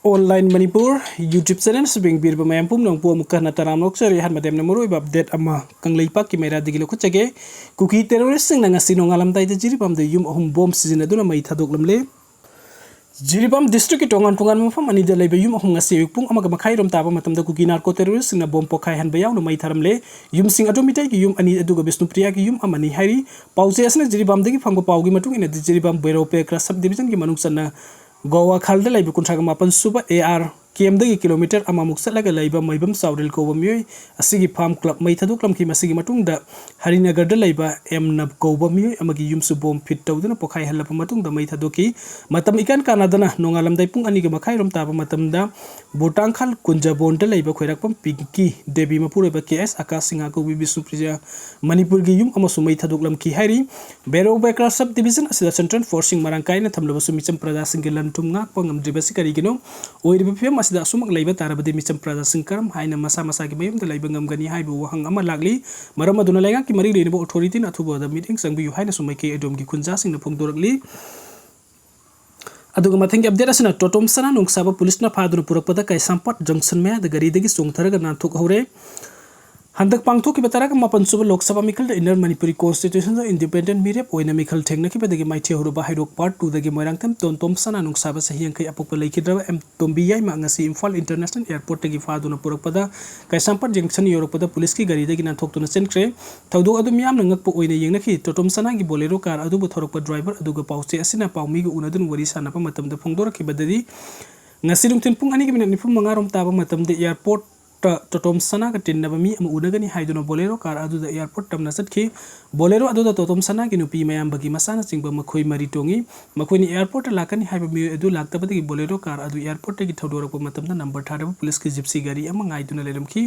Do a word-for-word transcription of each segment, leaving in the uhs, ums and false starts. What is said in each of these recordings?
Online Manipur YouTube channel ꯁꯨ ꯌꯦꯡꯕꯤꯔꯤꯕ ꯃꯌꯥꯝ ꯄꯨꯝꯅꯃꯛꯄꯨ ꯑꯃꯨꯛꯀ ꯍꯟꯅ ꯇꯔꯥꯝꯅ ꯑꯣꯛꯆꯔꯤ꯫ ꯑꯍꯥꯟꯕꯗ ꯌꯥꯝꯅ ꯃꯔꯨꯑꯣꯏꯕ update ꯑꯃ ꯀꯪꯂꯩꯄꯥꯛꯀꯤ ꯃꯩꯔꯥꯗꯒꯤ ꯂꯧꯈꯠꯆꯒꯦ꯫ ꯀꯨꯀꯤ terrorist ꯁꯤꯡꯅ ꯉꯁꯤ ꯅꯣꯡꯉꯥꯜꯂꯝꯗꯥꯏꯗ ꯖꯤꯔꯤꯕꯥꯝꯗ ꯌꯨꯝ ꯑꯍꯨꯝ bomb ꯁꯤꯖꯤꯟꯅꯗꯨꯅ ꯃꯩ ꯊꯥꯗꯣꯛꯂꯝꯂꯦ꯫ ꯖꯤꯔꯤꯕꯥꯝ district ꯀꯤ ꯇꯣꯉꯥꯟ ꯇꯣꯉꯥꯟꯕ ꯃꯐꯝ ꯑꯅꯤꯗ ꯂꯩꯕ ꯌꯨꯝ ꯑꯍꯨꯝ ꯉꯁꯤ ꯑꯌꯨꯛ ꯄꯨꯡ ꯑꯃꯒ ꯃꯈꯥꯏ ꯔꯣꯝ ꯇꯥꯕ ꯃꯇꯝꯗ ꯀꯨꯀꯤ narco terrorist ꯁꯤꯡꯅ bomb ꯄꯣꯈꯥꯏꯍꯟꯕ ꯌꯥꯎꯅ ꯃꯩ ꯊꯥꯔꯝꯂꯦ꯫ ꯌꯨꯝꯁꯤꯡ ꯑꯗꯨ ꯃꯤꯇꯩꯒꯤ ꯌꯨꯝ ꯑꯅꯤ ꯑꯗꯨꯒ ꯕꯤꯁꯅꯨꯄ꯭ꯔꯤꯌꯥꯒꯤ ꯌꯨꯝ ꯑꯃꯅꯤ ꯍꯥꯏꯔꯤ꯫ ꯄꯥꯎꯆꯦ ꯑꯁꯤꯅ ꯖꯤꯔꯤꯕꯥꯝꯗꯒꯤ ꯐꯪꯕ ꯄꯥꯎꯒꯤ ꯃꯇꯨꯡ ꯏꯟꯅꯗꯤ, ꯖꯤꯔꯤꯕꯥꯝ ꯕꯩꯔꯣ ꯄꯦꯀ꯭ꯔꯥ sub division ꯒꯤ ꯃꯅꯨꯡ ꯆꯟꯅ ꯒꯣꯋꯥꯈꯥꯜꯗ ꯂꯩꯕ ꯀꯨꯟꯊ꯭ꯔꯥꯒ ꯃꯥꯄꯟ ꯁꯨꯕ AR camp ꯗꯒꯤ kilometre ꯑꯃꯃꯨꯛ ꯆꯠꯂꯒ ꯂꯩꯕ ꯃꯩꯕꯝ ꯆꯥꯎꯔꯦꯜ ꯀꯧꯕ ꯃꯤꯑꯣꯏ ꯑꯁꯤꯒꯤ farm club ꯃꯩ ꯊꯥꯗꯣꯛꯂꯝꯈꯤ꯫ ꯃꯁꯤꯒꯤ ꯃꯇꯨꯡꯗ ꯍꯔꯤꯅꯒꯔꯗ ꯂꯩꯕ ꯑꯦꯝ ꯅꯕ ꯀꯧꯕ ꯃꯤꯑꯣꯏ ꯑꯃꯒꯤ ꯌꯨꯝꯁꯨ bomb fit ꯇꯧꯗꯨꯅ ꯄꯣꯈꯥꯏꯍꯜꯂꯕ ꯃꯇꯨꯡꯗ ꯃꯩ ꯊꯥꯗꯣꯛꯈꯤ꯫ ꯃꯇꯝ ꯏꯀꯥꯟ ꯀꯥꯟꯅꯗꯅ ꯅꯣꯡꯉꯥꯜꯂꯝꯗꯥꯏ ꯄꯨꯡ ꯑꯅꯤꯒ ꯃꯈꯥꯏ ꯔꯣꯝ ꯇꯥꯕ ꯃꯇꯝꯗ ꯕꯣꯔꯇꯥꯡꯈꯥꯜ ꯀꯨꯟꯖꯕꯣꯟꯗ ꯂꯩꯕ ꯈꯣꯏꯔꯥꯛꯄꯝ ꯄꯤꯡꯀꯤ ꯗꯦꯕꯤ ꯃꯄꯨꯔꯣꯏꯕ ꯀꯦ ꯑꯦꯁ ꯑꯀꯥꯁ ꯁꯤꯡꯍ ꯀꯧꯕꯤ ꯕꯤꯁꯅꯨꯄ꯭ꯔꯤꯌꯥ ꯃꯅꯤꯄꯨꯔꯒꯤ ꯌꯨꯝ ꯑꯃꯁꯨ ꯃꯩ ꯊꯥꯗꯣꯛꯂꯝꯈꯤ ꯍꯥꯏꯔꯤ꯫ ꯕꯦꯔꯣ ꯕꯦꯀ꯭ꯔꯥ sub division ꯑꯁꯤꯗ central force ꯁꯤꯡ ꯃꯔꯥꯡ ꯀꯥꯏꯅ ꯊꯝꯂꯕꯁꯨ ꯃꯤꯆꯝ ꯄ꯭ꯔꯖꯥꯁꯤꯡꯒꯤ ꯂꯟ ꯊꯨꯝ ꯉꯥꯛꯄ ꯉꯝꯗ꯭ꯔꯤꯕꯁꯤ ꯀꯔꯤꯒꯤꯅꯣ? ꯑꯣꯏꯔꯤꯕ ꯐꯤꯕꯝ ꯑꯁꯤꯗ ꯑꯁꯨꯝꯃꯛ ꯂꯩꯕ ꯇꯥꯔꯕꯗꯤ ꯃꯤꯆꯝ ꯄ꯭ꯔꯖꯥꯁꯤꯡ ꯀꯔꯝ ꯍꯥꯏꯅ ꯃꯁꯥ ꯃꯁꯥꯒꯤ ꯃꯌꯨꯝꯗ ꯂꯩꯕ ꯉꯝꯒꯅꯤ ꯍꯥꯏꯕ ꯋꯥꯍꯪ ꯑꯃ ꯂꯥꯛꯂꯤ꯫ ꯃꯔꯝ ꯑꯗꯨꯅ ꯂꯩꯉꯥꯛꯀꯤ ꯃꯔꯤ ꯂꯩꯅꯕ authority ꯅ ꯑꯊꯨꯕꯗ ꯃꯤꯠꯌꯦꯡ ꯆꯪꯕꯤꯌꯨ ꯍꯥꯏꯅꯁꯨ ꯃꯥꯏꯀꯩ ꯑꯗꯣꯝꯒꯤ ꯈꯨꯟꯖꯥꯁꯤꯡꯅ ꯐꯣꯡꯗꯣꯔꯛꯂꯤ꯫ ꯑꯗꯨꯒ ꯃꯊꯪꯒꯤ update ꯑꯁꯤꯅ ꯇꯣꯇꯣꯝ ꯁꯅꯥ ꯅꯣꯡꯁꯥꯕ police ꯅ ꯐꯥꯗꯨꯅ ꯄꯨꯔꯛꯄꯗ ꯀꯩꯁꯥꯝꯄꯥꯠ junction ꯃꯌꯥꯗ ꯒꯥꯔꯤꯗꯒꯤ ꯆꯣꯡꯊꯔꯒ ꯅꯥꯟꯊꯣꯛꯍꯧꯔꯦ꯫ ꯍꯟꯗꯛ ꯄꯥꯡꯊꯣꯛꯈꯤꯕ ꯇꯔꯥꯒ ꯃꯥꯄꯟ ꯁꯨꯕ Lok Sabha ꯃꯤꯈꯜꯗ Inner Manipuri Constitution ꯗ independent ꯃꯤꯔꯦꯞ ꯑꯣꯏꯅ ꯃꯤꯈꯜ ꯊꯦꯡꯅꯈꯤꯕꯗꯒꯤ ꯃꯥꯏꯊꯤꯍꯧꯔꯕ ꯍꯩꯔꯣꯛ part two ꯗꯒꯤ ꯃꯣꯏꯔꯥꯡꯊꯦꯝ ꯇꯣꯟꯇꯣꯝ ꯁꯅꯥ ꯅꯨꯡꯁꯥꯕ ꯆꯍꯤ ꯌꯥꯡꯈꯩ ꯑꯄꯣꯛꯄ ꯂꯩꯈꯤꯗ꯭ꯔꯕ ꯑꯦꯝ ꯇꯣꯝꯕꯤ ꯌꯥꯏꯃ ꯉꯁꯤ ꯏꯝꯐꯥꯜ international airport ꯇꯒꯤ ꯐꯥꯗꯨꯅ ꯄꯨꯔꯛꯄꯗ ꯀꯩꯁꯥꯝꯄꯥꯠ junction ꯌꯧꯔꯛꯄꯗ police ꯀꯤ ꯒꯥꯔꯤꯗꯒꯤ ꯅꯥꯟꯊꯣꯛꯇꯨꯅ ꯆꯦꯟꯈ꯭ꯔꯦ꯫ ꯊꯧꯗꯣꯛ ꯑꯗꯨ ꯃꯤꯌꯥꯝꯅ ꯉꯛꯄ ꯑꯣꯏꯅ ꯌꯦꯡꯅꯈꯤ꯫ ꯇꯣꯇꯣꯝ ꯁꯅꯥꯒꯤ Bolero car ꯑꯗꯨꯕꯨ ꯊꯧꯔꯛꯄ driver ꯑꯗꯨꯒ ꯄꯥꯎꯆꯦ ꯑꯁꯤꯅ ꯄꯥꯎꯃꯤꯒ ꯎꯅꯗꯨꯅ ꯋꯥꯔꯤ ꯁꯥꯟꯅꯕ ꯃꯇꯝꯗ ꯐꯣꯡꯗꯣꯔꯛꯈꯤꯕꯗꯗꯤ, ꯉꯁꯤ ꯅꯨꯡꯊꯤꯜ ꯄꯨꯡ ꯑꯅꯤꯒꯤ minute ꯅꯤꯐꯨ ꯃꯉꯥ ꯔꯣꯝ ꯇꯥꯕ ꯃꯇꯝꯗ airport ꯇ ꯇꯣꯇꯣꯝ ꯁꯅꯥꯒ ꯇꯤꯟꯅꯕ ꯃꯤ ꯑꯃ ꯎꯅꯒꯅꯤ ꯍꯥꯏꯗꯨꯅ Bolero car ꯑꯗꯨꯗ airport ꯇꯝꯅ ꯆꯠꯈꯤ꯫ Bolero ꯑꯗꯨꯗ ꯇꯣꯇꯣꯝ ꯁꯅꯥꯒꯤ ꯅꯨꯄꯤ ꯃꯌꯥꯝꯕꯒꯤ ꯃꯆꯥꯅꯆꯤꯡꯕ ꯃꯈꯣꯏ ꯃꯔꯤ ꯇꯣꯡꯉꯤ꯫ ꯃꯈꯣꯏꯅ airport ꯇ ꯂꯥꯛꯀꯅꯤ ꯍꯥꯏꯕ ꯃꯤꯑꯣꯏ ꯑꯗꯨ ꯂꯥꯛꯇꯕꯗꯒꯤ Bolero car ꯑꯗꯨ airport ꯇꯒꯤ ꯊꯧꯗꯣꯔꯛꯄ ꯃꯇꯝꯗ number ꯊꯥꯗꯕ police ꯀꯤ Gypsy ꯒꯥꯔꯤ ꯑꯃ ꯉꯥꯏꯗꯨꯅ ꯂꯩꯔꯝꯈꯤ꯫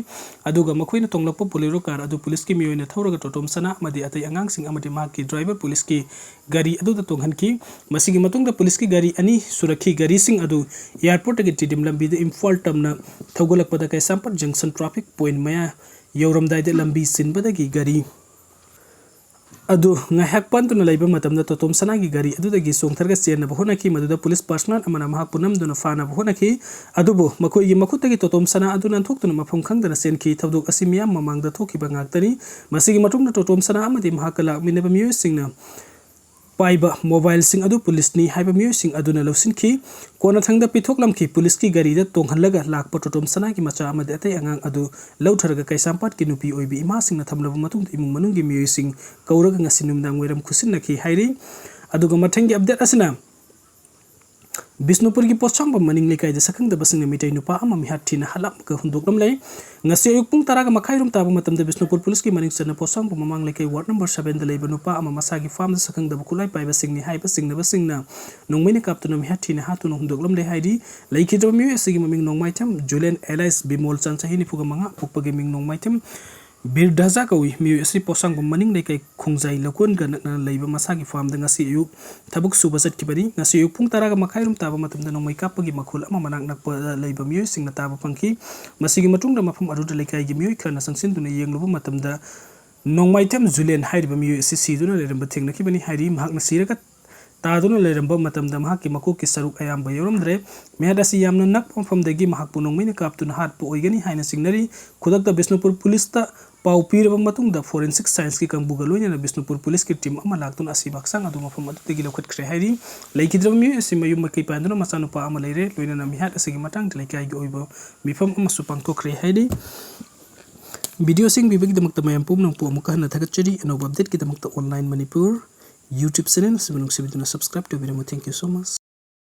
ꯑꯗꯨꯒ ꯃꯈꯣꯏꯅ ꯇꯣꯡꯂꯛꯄ Bolero car ꯑꯗꯨ police ꯀꯤ ꯃꯤꯑꯣꯏꯅ ꯊꯧꯔꯒ ꯇꯣꯇꯣꯝ ꯁꯅꯥ ꯑꯃꯗꯤ ꯑꯇꯩ ꯑꯉꯥꯡꯁꯤꯡ ꯑꯃꯗꯤ ꯃꯍꯥꯛꯀꯤ driver police ꯀꯤ ꯒꯥꯔꯤ ꯑꯗꯨꯗ ꯇꯣꯡꯍꯟꯈꯤ꯫ ꯃꯁꯤꯒꯤ ꯃꯇꯨꯡꯗ police ꯀꯤ ꯒꯥꯔꯤ ꯑꯅꯤ ꯁꯨꯔꯛꯈꯤ꯫ ꯒꯥꯔꯤꯁꯤꯡ ꯑꯗꯨ airport ꯇꯒꯤ ꯇꯤꯗꯤꯝ ꯂꯝꯕꯤꯗ ꯏꯝꯐꯥꯜ ꯇꯝꯅ ꯊꯧꯒꯠꯂꯛꯄꯗ ꯀꯩꯁꯥꯝꯄꯥꯠ junction traffic point ꯃꯌꯥ ꯌꯧꯔꯝꯗꯥꯏꯗ ꯂꯝꯕꯤ ꯆꯤꯟꯕꯗꯒꯤ ꯒꯥꯔꯤ ꯑꯗꯨ ꯉꯥꯏꯍꯥꯛ ꯄꯟꯗꯨꯅ ꯂꯩꯕ ꯃꯇꯝꯗ ꯇꯣꯇꯣꯝ ꯁꯅꯥꯒꯤ ꯒꯥꯔꯤ ꯑꯗꯨꯗꯒꯤ ꯆꯣꯡꯊꯔꯒ ꯆꯦꯟꯅꯕ ꯍꯣꯠꯅꯈꯤ꯫ ꯃꯗꯨꯗ ꯄꯨꯂꯤꯁ ꯄꯥꯔꯁꯣꯅꯦꯜ ꯑꯃꯅ ꯃꯍꯥꯛꯄꯨ ꯅꯝꯗꯨꯅ ꯐꯥꯅꯕ ꯍꯣꯠꯅꯈꯤ꯫ ꯑꯗꯨꯕꯨ ꯃꯈꯣꯏꯒꯤ ꯃꯈꯨꯠꯇꯒꯤ ꯇꯣꯇꯣꯝ ꯁꯅꯥ ꯑꯗꯨ ꯅꯥꯟꯊꯣꯛꯇꯨꯅ ꯃꯐꯝ ꯈꯪꯗꯅ ꯆꯦꯟꯈꯤ꯫ ꯊꯧꯗꯣꯛ ꯑꯁꯤ ꯃꯤꯌꯥꯝ ꯃꯃꯥꯡꯗ ꯊꯣꯛꯈꯤꯕ ꯉꯥꯛꯇꯅꯤ꯫ ꯃꯁꯤꯒꯤ ꯃꯇꯨꯡꯗ ꯇꯣꯇꯣꯝ ꯁꯅꯥ ꯑꯃꯗꯤ ꯃꯍꯥꯛꯀ ꯂꯥꯛꯃꯤꯟꯅꯕ ꯃꯤꯑꯣꯏꯁꯤꯡꯅ ꯄꯥꯏꯕ ꯃꯣꯕꯥꯏꯜꯁꯤꯡ ꯑꯗꯨ ꯄꯨꯂꯤꯁꯅꯤ ꯍꯥꯏꯕ ꯃꯤꯑꯣꯏꯁꯤꯡ ꯑꯗꯨꯅ ꯂꯧꯁꯤꯟꯈꯤ꯫ ꯀꯣꯟꯅꯊꯪꯗ ꯄꯤꯊꯣꯛꯂꯝꯈꯤ꯫ ꯄꯨꯂꯤꯁꯀꯤ ꯒꯥꯔꯤꯗ ꯇꯣꯡꯍꯜꯂꯒ ꯂꯥꯛꯄ ꯇꯣꯇꯣꯝ ꯁꯅꯥꯒꯤ ꯃꯆꯥ ꯑꯃꯗꯤ ꯑꯇꯩ ꯑꯉꯥꯡ ꯑꯗꯨ ꯂꯧꯊꯔꯒ ꯀꯩꯁꯥꯝꯄꯥꯠꯀꯤ ꯅꯨꯄꯤ ꯑꯣꯏꯕꯤ ꯏꯃꯥꯁꯤꯡꯅ ꯊꯝꯂꯕ ꯃꯇꯨꯡꯗ ꯏꯃꯨꯡ ꯃꯅꯨꯡꯒꯤ ꯃꯤꯑꯣꯏꯁꯤꯡ ꯀꯧꯔꯒ ꯉꯁꯤ ꯅꯨꯃꯤꯗꯥꯡ ꯋꯥꯏꯔꯝ ꯈꯨꯠꯁꯤꯟꯅꯈꯤ ꯍꯥꯏꯔꯤ꯫ ꯑꯗꯨꯒ ꯃꯊꯪꯒꯤ ꯑꯞꯗꯦꯠ ꯑꯁꯤꯅ ꯕꯤꯁꯅꯨꯄꯨꯔꯒꯤ ꯄꯣꯠꯁꯥꯡꯕꯝ ꯃꯅꯤꯡ ꯂꯩꯀꯥꯏꯗ ꯁꯛꯈꯪꯗꯕꯁꯤꯡꯅ ꯃꯤꯇꯩ ꯅꯨꯄꯥ ꯑꯃ ꯃꯤꯍꯥꯠ ꯊꯤꯅ ꯍꯥꯠꯂꯝꯃꯒ ꯍꯨꯟꯗꯣꯛꯂꯝꯂꯦ꯫ ꯉꯁꯤ ꯑꯌꯨꯛ ꯄꯨꯡ ꯇꯔꯥꯒ ꯃꯈꯥꯏꯔꯣꯝ ꯇꯥꯕ ꯃꯇꯝꯗ ꯕꯤꯁꯅꯨꯄꯨꯔ ꯄꯨꯂꯤꯁꯀꯤ ꯃꯅꯤꯡ ꯆꯟꯅ ꯄꯣꯠꯁꯥꯡꯕꯝ ꯃꯃꯥꯡ ꯂꯩꯀꯥꯏ ꯋꯥꯔꯗ ꯅꯝꯕꯔ ꯁꯕꯦꯟꯗ ꯂꯩꯕ ꯅꯨꯄꯥ ꯑꯃ ꯃꯁꯥꯒꯤ ꯐꯥꯔꯝꯗ ꯁꯛꯈꯪꯗꯕ ꯈꯨꯠꯂꯥꯏ ꯄꯥꯏꯕꯁꯤꯡꯅꯤ ꯍꯥꯏꯕ ꯆꯤꯡꯅꯕꯁꯤꯡꯅ ꯅꯣꯡꯃꯩꯅ ꯀꯥꯞꯇꯨꯅ ꯃꯤꯍꯥꯠ ꯊꯤꯅ ꯍꯥꯠꯇꯨꯅ ꯍꯨꯟꯗꯣꯛꯂꯝꯂꯦ ꯍꯥꯏꯔꯤ꯫ ꯂꯩꯈꯤꯗ꯭ꯔꯕ ꯃꯤꯑꯣꯏ ꯑꯁꯤꯒꯤ ꯃꯃꯤꯡ ꯅꯣꯡꯃꯥꯏꯊꯦꯝ ꯖꯨꯂꯦꯟ ꯑꯦꯂꯥꯏꯁ ꯕꯤꯃꯣꯜ ꯆꯟ ꯆꯍꯤ ꯅꯤꯐꯨꯒ ꯃꯉꯥ, ꯄꯣꯛꯄꯒꯤ ꯃꯤꯡ ꯅꯣꯡꯃꯥꯏꯊꯦꯝ ꯕꯤꯔ ꯙꯖꯥ ꯀꯧꯏ꯫ ꯃꯤꯑꯣꯏ ꯑꯁꯤ ꯄꯣꯠꯁꯥꯡꯕꯝ ꯃꯅꯤꯡ ꯂꯩꯀꯥꯏ ꯈꯣꯡꯖꯥꯏ ꯂꯧꯀꯣꯟꯒ ꯅꯛꯅꯅ ꯂꯩꯕ ꯃꯁꯥꯒꯤ ꯐꯥꯔꯝꯗ ꯉꯁꯤ ꯑꯌꯨꯛ ꯊꯕꯛ ꯁꯨꯕ ꯆꯠꯈꯤꯕꯅꯤ꯫ ꯉꯁꯤ ꯑꯌꯨꯛ ꯄꯨꯡ ꯇꯔꯥꯒ ꯃꯈꯥꯏꯔꯣꯝ ꯇꯥꯕ ꯃꯇꯝꯗ ꯅꯣꯡꯃꯩ ꯀꯥꯞꯄꯒꯤ ꯃꯈꯣꯜ ꯑꯃ ꯃꯅꯥꯛ ꯅꯛꯄꯗ ꯂꯩꯕ ꯃꯤꯑꯣꯏꯁꯤꯡꯅ ꯇꯥꯕ ꯐꯪꯈꯤ꯫ ꯃꯁꯤꯒꯤ ꯃꯇꯨꯡꯗ ꯃꯐꯝ ꯑꯗꯨꯗ ꯂꯩꯀꯥꯏꯒꯤ ꯃꯤꯑꯣꯏ ꯈꯔꯅ ꯆꯪꯁꯤꯟꯗꯨꯅ ꯌꯦꯡꯂꯨꯕ ꯃꯇꯝꯗ ꯅꯣꯡꯃꯥꯏꯊꯦꯝ ꯖꯨꯂꯦꯟ ꯍꯥꯏꯔꯤꯕ ꯃꯤꯑꯣꯏ ꯑꯁꯤ ꯁꯤꯗꯨꯅ ꯂꯩꯔꯝꯕ ꯊꯦꯡꯅꯈꯤꯕꯅꯤ ꯍꯥꯏꯔꯤ꯫ ꯃꯍꯥꯛꯅ ꯁꯤꯔꯒ ꯇꯥꯗꯨꯅ ꯂꯩꯔꯝꯕ ꯃꯇꯝꯗ ꯃꯍꯥꯛꯀꯤ ꯃꯀꯣꯛꯀꯤ ꯁꯔꯨꯛ ꯑꯌꯥꯝꯕ ꯌꯥꯎꯔꯝꯗ꯭ꯔꯦ꯫ ꯃꯤꯍꯥꯠ ꯑꯁꯤ ꯌꯥꯝꯅ ꯅꯛꯄ ꯃꯐꯝꯗꯒꯤ ꯃꯍꯥꯛꯄꯨ ꯅꯣꯡꯃꯩꯅ ꯀꯥꯞꯇꯨꯅ ꯍꯥꯠꯄ ꯑꯣꯏꯒꯅꯤ ꯍꯥꯏꯅ ꯆꯤꯡꯅꯔꯤ꯫ ꯈꯨꯗꯛꯇ ꯕꯤꯁꯅꯨꯄꯨꯔ ꯄꯨꯂꯤꯁꯇ ꯄꯥꯎ ꯄꯤꯔꯕ ꯃꯇꯨꯡꯗ ꯐꯣꯔꯦꯟꯁꯤꯛ ꯁꯥꯏꯟꯁꯀꯤ ꯀꯥꯡꯕꯨꯒ ꯂꯣꯏꯅꯅ ꯕꯤꯁꯅꯨꯄꯨꯔ ꯄꯨꯂꯤꯁꯀꯤ ꯇꯤꯝ ꯑꯃ ꯂꯥꯛꯇꯨꯅ ꯑꯁꯤꯕ ꯍꯛꯆꯥꯡ ꯑꯗꯨ ꯃꯐꯝ ꯑꯗꯨꯗꯒꯤ ꯂꯧꯈꯠꯈ꯭ꯔꯦ ꯍꯥꯏꯔꯤ꯫ ꯂꯩꯈꯤꯗ꯭ꯔꯕ ꯃꯤꯑꯣꯏ ꯑꯁꯤ ꯃꯌꯨꯝ ꯃꯀꯩ ꯄꯥꯟꯗꯨꯅ ꯃꯆꯥꯅꯨꯄꯥ ꯑꯃ ꯂꯩꯔꯦ꯫ ꯂꯣꯏꯅꯅ ꯃꯤꯍꯥꯠ ꯑꯁꯤꯒꯤ ꯃꯇꯥꯡꯗ ꯂꯩꯀꯥꯏꯒꯤ ꯑꯣꯏꯕ ꯃꯤꯐꯝ ꯑꯃꯁꯨ ꯄꯥꯡꯊꯣꯛꯈ꯭ꯔꯦ ꯍꯥꯏꯔꯤ꯫ ꯚꯤꯗꯤꯑꯣꯁꯤꯡ ꯌꯦꯡꯕꯤꯕꯒꯤꯗꯃꯛꯇ ꯃꯌꯥꯝ ꯄꯨꯝꯅꯃꯛꯄꯨ ꯑꯃꯨꯛꯀ ꯍꯟꯅ ꯊꯥꯒꯠꯆꯔꯤ꯫ ꯑꯅꯧꯕ ꯑꯞꯗꯦꯠꯀꯤꯗꯃꯛꯇ ꯑꯣꯟꯂꯥꯏꯟ ꯃꯅꯤꯄꯨꯔ YouTube ꯆꯦꯅꯦꯜ ꯑꯁꯤꯕꯨ ꯅꯨꯡꯁꯤꯕꯤꯗꯨꯅ subscribe ꯇꯧꯕꯤꯔꯝꯃꯨ꯫ Thank you so much꯫